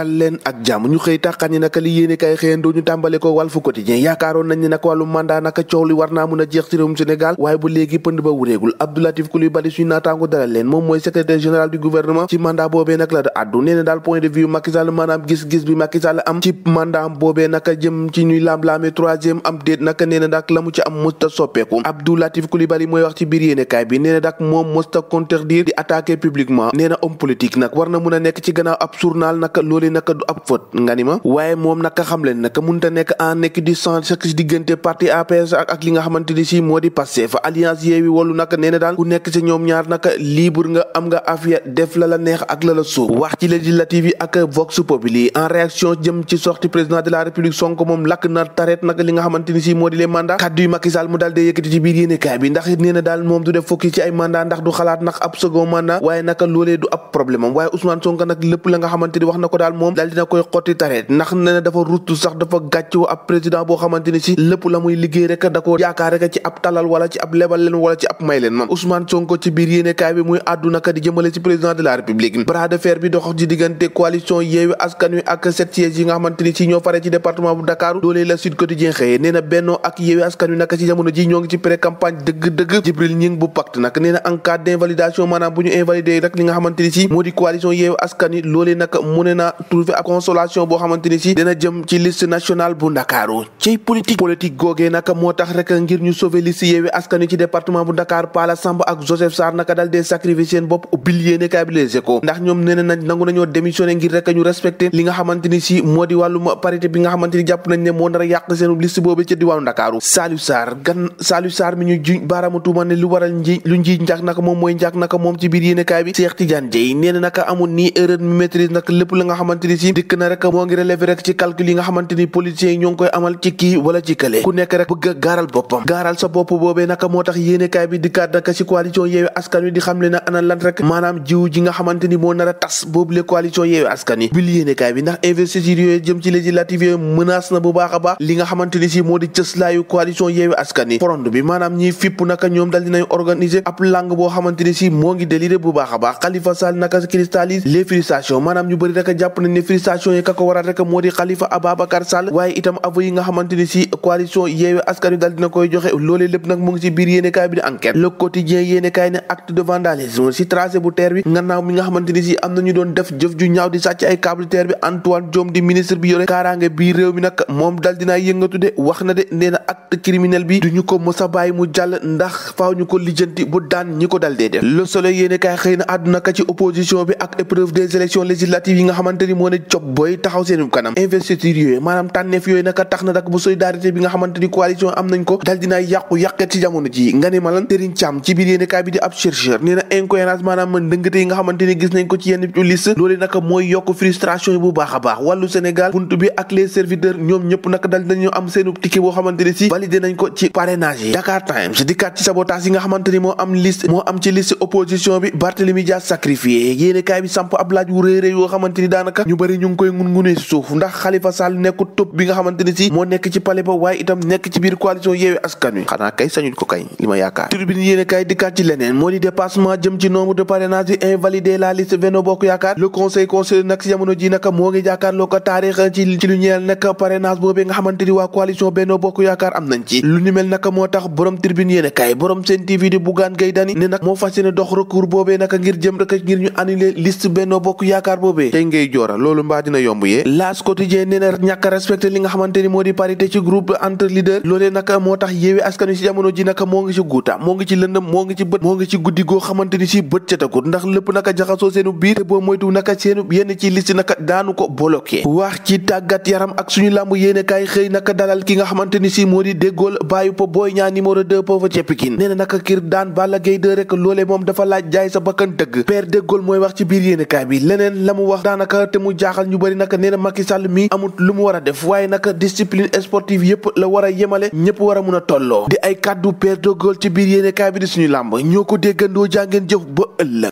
dal leen ak jàmm ñu xëy tàqan ñi naka li yéene kay xëyandoo ñu tàmbale ko Walf Quotidien yaakaaroon nañ ni nag wàllu mandat naka coow li war naa mun a jeex ci réewum Sénégal waaye ba léegi pënd ba wuréegul Abdou Latif Coulibaly suñu naataango dalal leen moom mooy secrétaire général du gouvernement ci mandat boobee nag la da addu nee na daal point de vue Macky Sall maanaam gis-gis bi Macky Sall am ci mandat boobee naka jëm ci ñuy lam-laamee troisième am déet naka nee na dak la mu ci am musta soppeeku Abdou Latif Coulibaly mooy wax ci biir yéene kaay bi nee na dak moom musta contredire di attaquer publiquement nee na homme politique nag war na mun a nekk ci gannaaw ab journal naka loolee naka du ab faute nga ni ma waaye moom naka xam leen naka mënta nekk en équidistance ci diggante parti APS ak li nga xamante ni si moo di Pastef alliance Yewwi Wallu naka nee na daal ku nekk ci ñoom ñaar naka libre nga am nga affaire def la la neex ak la la sóob wax ci législative yi ak Vox Populi en réaction jëm ci sortie président de la République Sonko moom lakk na taret naka li nga xamante ni si moo di les mandats kaddu yu Macky Sall mu daal dee yëkkati ci biir yéenekaay bi ndax nee na daal moom du def focus ci ay mandat ndax du xalaat nag ab second mandat waaye naka loolee du ab problème am waaye Ousmane Sonko nag lépp la nga xamante ni wax na ko daal moom daal dina koy xotti tareet ndax nee na dafa rustu sax dafa gàccoo ab président boo xamante ni si lépp la muy liggéey rek da ko yaakaar rek ci ab talal wala ci ab lebal leen wala ci ab may leen man Ousmane Sonko ci biir yéenekaay bi muy àddu naka di jëmale ci président de la République bras de fer bi dox ci diggante coalition Yewwi Askan Wi ak 7 sièges yi nga xamante ni si ñoo fare ci département bu Dakar loolee la Sud Quotidien xëyee nee na Benno ak Yewwi Askan Wi naka ci jamono ji ñoo ngi ci pré-campagne dëgg-dëgg Jibril Ñing bu pacte nag nee na en cas d'invalidation maanaam bu ñu invalidé rek li nga xamante ni si moo di coalition Yewwi Askan Wi loolee nag mu ne na trouver ab consolation boo xamante ni si dina jëm ci liste nationale bu Ndakaaru ci politique googee nag moo tax rek ngir ñu sauver liste Yewwi Askan Wi ci département bu Dakar Pala Samb ak Joseph Sarr naka dal dee sacrifier seen bopp ubbil yéenekaay bi Les Échos ndax ñoom nee nañ nangu nañoo démissionné ngir rek ñu respecté li nga xamante ni si moo di wàllum parité bi nga xamante ni jàpp nañ ne moo nar a yàq seen liste boobu ci diwaanu Ndakaaru Saliou Sarr mi ñu juñ baaraamu tuuma ne lu waral lu njiit njàkk naka moom mooy njàkk naka moom ci biir yéenekaay bi Cheikh Tidiane Dièye nee na naka amul nii erreur maîtrise nag lépp la nga xamante ni si dikk na rek moo ngi relevé rek ci calcul yi nga xamante ni politiciens yi ñoo ngi koy amal ci kii wala ci kële ku nekk rek bëgg a gaaral boppam gaaral sa bopp boobee naka moo tax yéenekaay bi dikkaat naka ci coalition Yewwi Askan Wi di xam le na ana lan rek maanaam jiw ji nga xamante ni moo nar a tas boobu le coalition Yewwi Askan Wi bil yéenekaay bi ndax investiture yooyu jëm ci législative yooyu menace na bu baax a baax li nga xamante ni si moo di cëslaayu coalition Yewwi Askan Wi front bi maanaam ñiy fipp naka ñoom dal dinañ organiser ab langue boo xamante ni si moo ngi déliré bu baax a baax Khalifa Sall naka cristallise les frustrations maanaam ñu bëri rek jàpp nañ ne frustration yi ka ko waral rek moo di Khalifa Ababacar Sall waaye itam aveu yi nga xamante ni si coalition Yewwi Askan Wi dal dina koy joxe loolee lépp nag mu ngi ci biir yéenekaay bi di enquête le quotidien yéenekaay ne acte de vandalisme si tracé bu terre bi gannaaw mi nga xamante ni si am na ñu doon def jëf ju ñaaw di sàcc ay câble terre bi Antoine Diome di ministre bi yore kaaraange bii réew mi nag moom dal dinaa yëngatu de wax na de nee na acte criminel bi duñu ko mës a bàyyi mu jàll ndax faaw ñu ko lijjanti bu daan ñi ko dal dee def le soleil yéenekaay xëy na àdduna ka ci opposition bi ak épreuve des élections législatives yi nga xamante ni moo ne cop booy taxaw seen kanam investiture yooyu maanaam tànneef yooyu naka tax na nag bu solidarité bi nga xamante ni coalition am nañ ko dal dinaa yàqet ci jamono ji nga ne ma lan Serigne Thiam ci biir yéenekaay bi di ab chercheur nee na incohérence maanaam ndëngate yi nga xamante ni gis nañ ko ci yenn liste loolu naka mooy yokk frustration yi bu baax a baax wàllu Sénégal buntu bi ak les serviteurs ñoom ñëpp naka dal dañu am seenu ticket boo xamante ni si validé nañ ko ci parrainage yi Dakar Times dikkaat ci sabotage yi nga xamante ni moo am ci liste opposition bi Barthélémy Dias sacrifié yéenekaay bi samp ab laaj wu réy yoo xamante ni daanaka ñu bëri ñu ngi koy ngun-ngunee suuf ndax Khalifa Sall nekku top bi nga xamante ni si moo nekk ci palais ba waaye itam nekk ci biir coalition Yewwi Askan Wi xanaa kay sañuñ ko kay li ma yaakaar Tribune yéenekaay dikkaat ci leneen moo di dépassement jëm ci nombre de parrainage yi invalidé la liste Benno Bokk Yaakaar le conseil nag si jamono ji naka moo ngi jàkkaarloo ko taarix ci lu ñeel nag parrainage boobee nga xamante ni waa coalition Benno Bokk Yaakaar am nañ ci lu ni mel naka moo tax borom Tribune yéenekaay borom Sen TV di Bougane Gueye Dany ne nag moo fas yéene dox recours boobee naka ngir jëm rek ngir ñu annuler liste Benno Bokk Yaakaar boobee tey ngay joora loolu mbaa dina yomb yee L'As Quotidien nee na ñàkk a respecté li nga xamante ni moo di parité ci groupe entre leader loolee naka moo tax Yewwi Askan Wi si jamono ji naka moo ngi ci guuta moo ngi ci lëndëm moo ngi ci bët moo ngi ci guddi goo xamante ni si bët catagut ndax lépp naka jaxasoo seenu biir te boo moytu naka seenu yenn ci liste naka daanu ko bloqué wax ci tàggat yaram ak suñu làmb yéenekaay xëy naka dalal ki nga xamante ni si moo di déggool bàyyi po Boy Niang numéro 2 foofa ca Pikine nee na naka kir daan Balla Gaye 2 rek loolee moom dafa laaj jaay sa bakkan dëgg père déggool mooy wax ci biir yéenekaay bi leneen la mu wax daanaka te mu jaaxal ñu bëri naka nee na Macky Sall mi amut lu mu war a def waaye naka discipline sportive yëpp la war a yemale ñëpp war a mun a tolloo di ay kàddu père déggool ci biir yéenekaay bi di suñu làmb ñoo ko déggandoo jàngeen jëf ba ëllëg